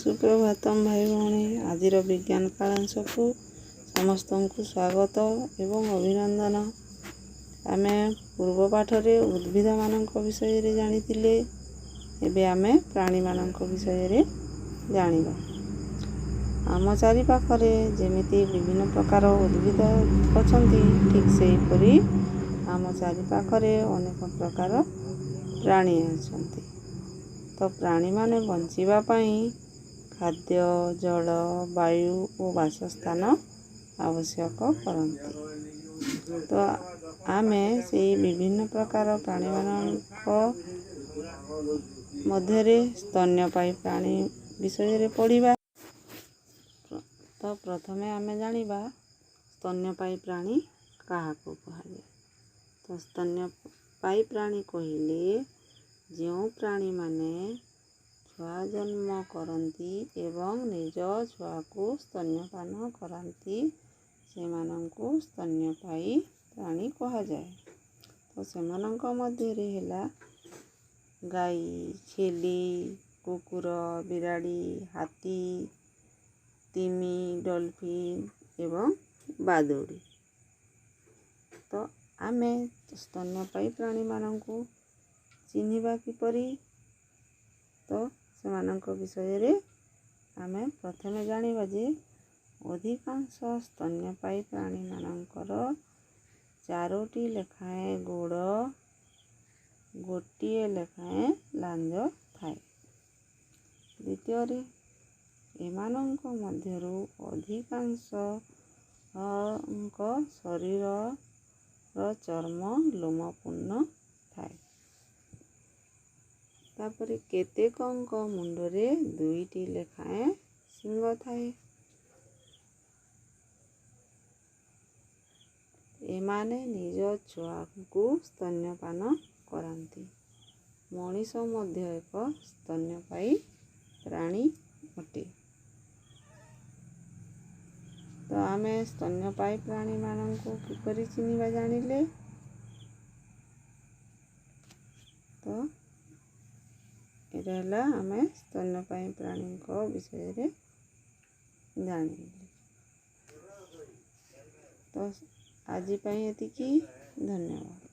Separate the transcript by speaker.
Speaker 1: ସୁପ୍ରଭାତମ ଭାଇ ଭଉଣୀ। ଆଜିର ବିଜ୍ଞାନ କାଳାଂଶକୁ ସମସ୍ତଙ୍କୁ ସ୍ୱାଗତ ଏବଂ ଅଭିନନ୍ଦନ। ଆମେ ପୂର୍ବ ପାଠରେ ଉଦ୍ଭିଦମାନଙ୍କ ବିଷୟରେ ଜାଣିଥିଲେ। ଏବେ ଆମେ ପ୍ରାଣୀମାନଙ୍କ ବିଷୟରେ ଜାଣିବା। ଆମ ଚାରିପାଖରେ ଯେମିତି ବିଭିନ୍ନ ପ୍ରକାର ଉଦ୍ଭିଦ ଅଛନ୍ତି, ଠିକ୍ ସେହିପରି ଆମ ଚାରିପାଖରେ ଅନେକ ପ୍ରକାର ପ୍ରାଣୀ ଅଛନ୍ତି। ତ ପ୍ରାଣୀମାନେ ବଞ୍ଚିବା ପାଇଁ ଖାଦ୍ୟ, ଜଳ, ବାୟୁ ଓ ବାସସ୍ଥାନ ଆବଶ୍ୟକ କରନ୍ତି। ତ ଆମେ ସେଇ ବିଭିନ୍ନ ପ୍ରକାର ପ୍ରାଣୀମାନଙ୍କ ମଧ୍ୟରେ ସ୍ତନ୍ୟପାୟୀ ପ୍ରାଣୀ ବିଷୟରେ ପଢ଼ିବା। ତ ପ୍ରଥମେ ଆମେ ଜାଣିବା ସ୍ତନ୍ୟପାୟୀ ପ୍ରାଣୀ କାହାକୁ କୁହାଯାଏ। ତ ସ୍ତନ୍ୟପାୟୀ ପ୍ରାଣୀ କହିଲେ ଯେଉଁ ପ୍ରାଣୀମାନେ ଛୁଆ ଜନ୍ମ କରନ୍ତି ଏବଂ ନିଜ ଛୁଆକୁ ସ୍ତନ୍ୟପାନ କରାନ୍ତି, ସେମାନଙ୍କୁ ସ୍ତନ୍ୟପାୟୀ ପ୍ରାଣୀ କୁହାଯାଏ। ତ ସେମାନଙ୍କ ମଧ୍ୟରେ ହେଲା ଗାଈ, ଛେଳି, କୁକୁର, ବିରାଡ଼ି, ହାତୀ, ତିମି, ଡଲଫିନ୍ ଏବଂ ବାଦୁଡ଼ି। ତ ଆମେ ସ୍ତନ୍ୟପାୟୀ ପ୍ରାଣୀମାନଙ୍କୁ ଚିହ୍ନିବା କିପରି? ତ ସେମାନଙ୍କ ବିଷୟରେ ଆମେ ପ୍ରଥମେ ଜାଣିବା ଯେ ଅଧିକାଂଶ ସ୍ତନ୍ୟପାୟୀ ପ୍ରାଣୀମାନଙ୍କର ଚାରୋଟି ଲେଖାଏଁ ଗୋଡ଼, ଗୋଟିଏ ଲେଖାଏଁ ଲାଞ୍ଜ ଥାଏ। ଦ୍ୱିତୀୟରେ, ଏମାନଙ୍କ ମଧ୍ୟରୁ ଅଧିକାଂଶଙ୍କ ଶରୀରର ଚର୍ମ ଲୋମପୂର୍ଣ୍ଣ ଥାଏ। ତାପରେ କେତେକଙ୍କ ମୁଣ୍ଡରେ ଦୁଇଟି ଲେଖାଏଁ ଶିଙ୍ଗ ଥାଏ। ଏମାନେ ନିଜ ଛୁଆଙ୍କୁ ସ୍ତନ୍ୟପାନ କରାନ୍ତି। ମଣିଷ ମଧ୍ୟ ଏକ ସ୍ତନ୍ୟପାୟୀ ପ୍ରାଣୀ ଅଟେ। ତ ଆମେ ସ୍ତନ୍ୟପାୟୀ ପ୍ରାଣୀମାନଙ୍କୁ କିପରି ଚିହ୍ନିବା ଜାଣିଲେ। ତ ଏଇଟା ହେଲା ଆମେ ସ୍ତନ୍ୟପାୟୀ ପ୍ରାଣୀଙ୍କ ବିଷୟରେ ଜାଣିଲେ। ତ ଆଜି ପାଇଁ ଏତିକି, ଧନ୍ୟବାଦ।